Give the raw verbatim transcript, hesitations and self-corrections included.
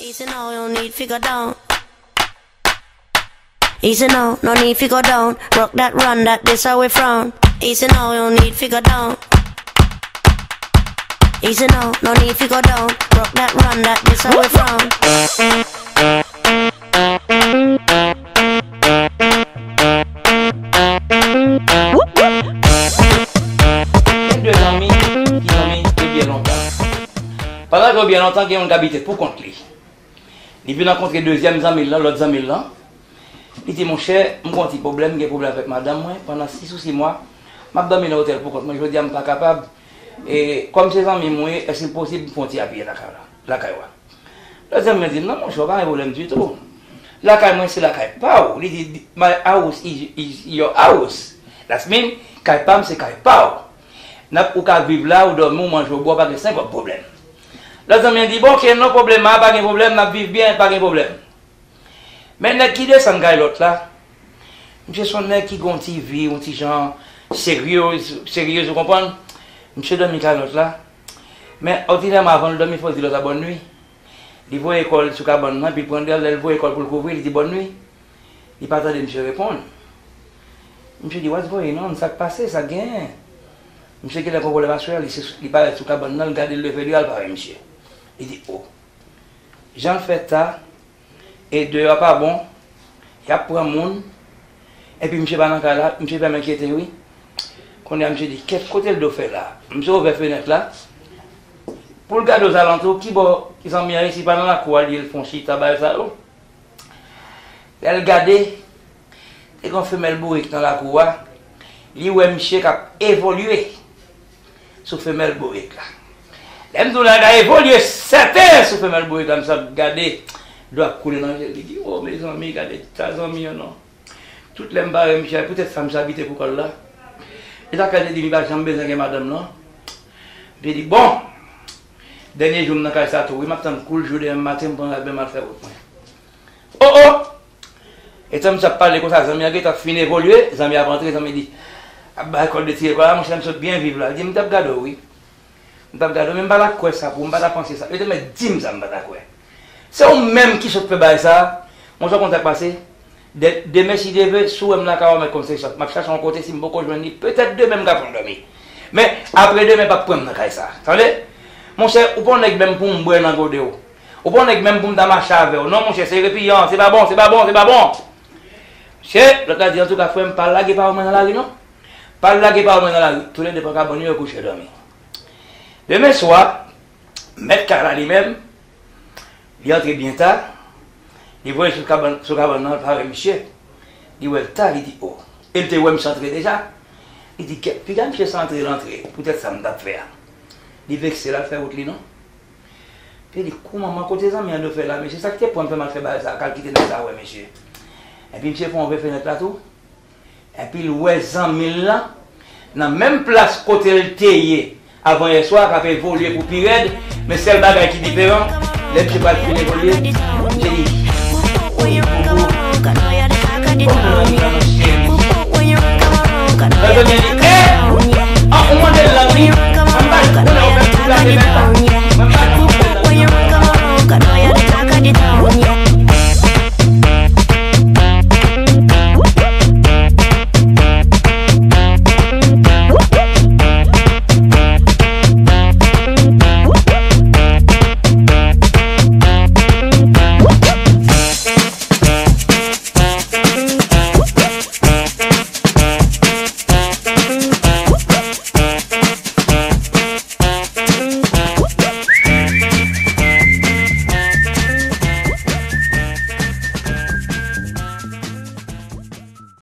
Easy now, no need fi go down. Easy now, no need fi go down. Rock that, run that, this how we frown. Easy now, no need fi go down. Easy now, no need fi go down. Rock that, run that, this how we frown. Gen de zanmi ki zanmi de byen lontan. Pandan ke byen lontan, gen youn k abite pou kont li. Li vin rankontre dezyèm zanmi l lan, lòt zanmi l lan. Li di, monchè, m gen yon ti pwoblèm, m gen pwoblèm avèk madanm mwen. Pandan sis ou sis mwa, m ap dòmi nan otèl pou kont mwen. Jodi a, m pa kapab. E, kòm se zanmi m ou ye, èske l posib m fè yon ti apiye lakay la, lakay ou a? Lòt zanmi an di, non, monchè, ou pa gen pwoblèm ditou. Lakay mwen, se lakay pa w. Li di, my house is, is your house. That mean, kay pa m, se kay pa w. N ap, ou ka viv la, ou dòmi, ou manje, ou bwè, pa gen senkòb pwoblèm. Lòt zanmi an di, bon, ok, no problema, pa gen pwoblèm, n ap viv byen, pa gen pwoblèm. Men nèg ki desann kay lòt la, misye se yon nèg ki gen yon ti vi, yon ti jan serye, serye, ou konprann? Misye dòmi kay lòt la. Men, òdinèman, avan l dòmi, fò l di lòt la bòn nwi. Li voye kò l sou kabann nan, epi l pran dèyè l, lè l voye kò l pou l kouvri, li di bòn nwi. Li pa tande misye reponn. Misye di, what's going on? Sa k pase? Sa k genyen? Misye genlè gen pwoblèm aswè a, li, li parèt sou kabann nan, l gade, l leve, li al pare misye. Li di, o. Jan l fèt sa, e deyò a pa bon, y ap pran moun, epi misye pa nan kay la, misye fè m enkyete wi. Kounye a misye di, kèt, kote Eldo fè la? Misye ouvè fenèt la, pou l gade ozalantou, ki bò zanmi an ye, si pa nan lakou a li ye, l fè yon chita, bagay sa yo. Lè l gade, te gen yon femèl bourik nan lakou a, li wè misye k ap evolye sou femèl bourik la. Lè m di w nèg la evolye sèten sou femèl bourik la, misye ap gade, dlo ap koule nan je l, li di, o mezanmi, gade ta zanmi an non. Tout lè m pare misye, poutèt sa misye abite pou kò l la. E sa k fè l te di m li pa janm bezwen gen madanm non. Misye di, bon, dènye jou m nan kay sa tou wi, m ap tann kou l jou demen maten, m pran rad mwen, m al fè wout mwen. O o! Etan misye ap pale konsa, zanmi an gentan fin evolye, zanmi an ap antre, zanmi di, ap bay kòd de tire kò la, monchè, m sot byen viv la. Li di, m t ap gade w wi. M t ap gade w, men m pa ta kwè sa pou ou, m pa ta panse sa. Yo te mèt di m sa, m pa ta kwè. Se ou menm ki sot fè bagay sa, monchè, w konn sa k pase? De, demen, si Dye vle, si w wè m lakay ou, w mèt konn se sòt. M ap chache yon kote, si m poko jwenn li, petèt demen m ka fè yon dòmi. Men, apre demen, p ap pran m nan kay sa. Tande? Monchè, ou pa yon nèg menm pou m bwè nan gode w. Ou pa yon nèg menm pou m ta mache avè w. Non, monchè, se repiyan, se pa bon, se pa bon, se pa bon. Monchè, lòt la di, antouka, frè m, pa lage pawòl mwen nan lari, non. Pa lage pawòl mwen nan lari. Toulède pran kabann yo, yo kouche dòmi. Demen swa, mèt kay la li menm, li antre byen ta, li voye sou kabann, sou kabann nan, l pare misye. Li wè l ta, li di, o. E l te wè misye antre deja. Li di, kèt, piga misye sa antre, l antre. Poutèt sa m t ap fè a. Li vekse, l al fè wout li, non. Epi li di, koumanman, kote zanmi an do fè la, mesye? Sa k te pran m fè m al fè bagay sa, k al kite nèg sa wè, mesye? Epi misye fè yon ouvè fenèt la tou. Epi l wè zanmi l lan nan menm plas kote l te ye avan yè swa k ap evolye pou pi rèd, men sèl bagay ki diferan, lè misye pral fin evolye, misye di, mezanmi, e, an, ou mande l la wi, an, m pa konnen ou fè m deplase men la.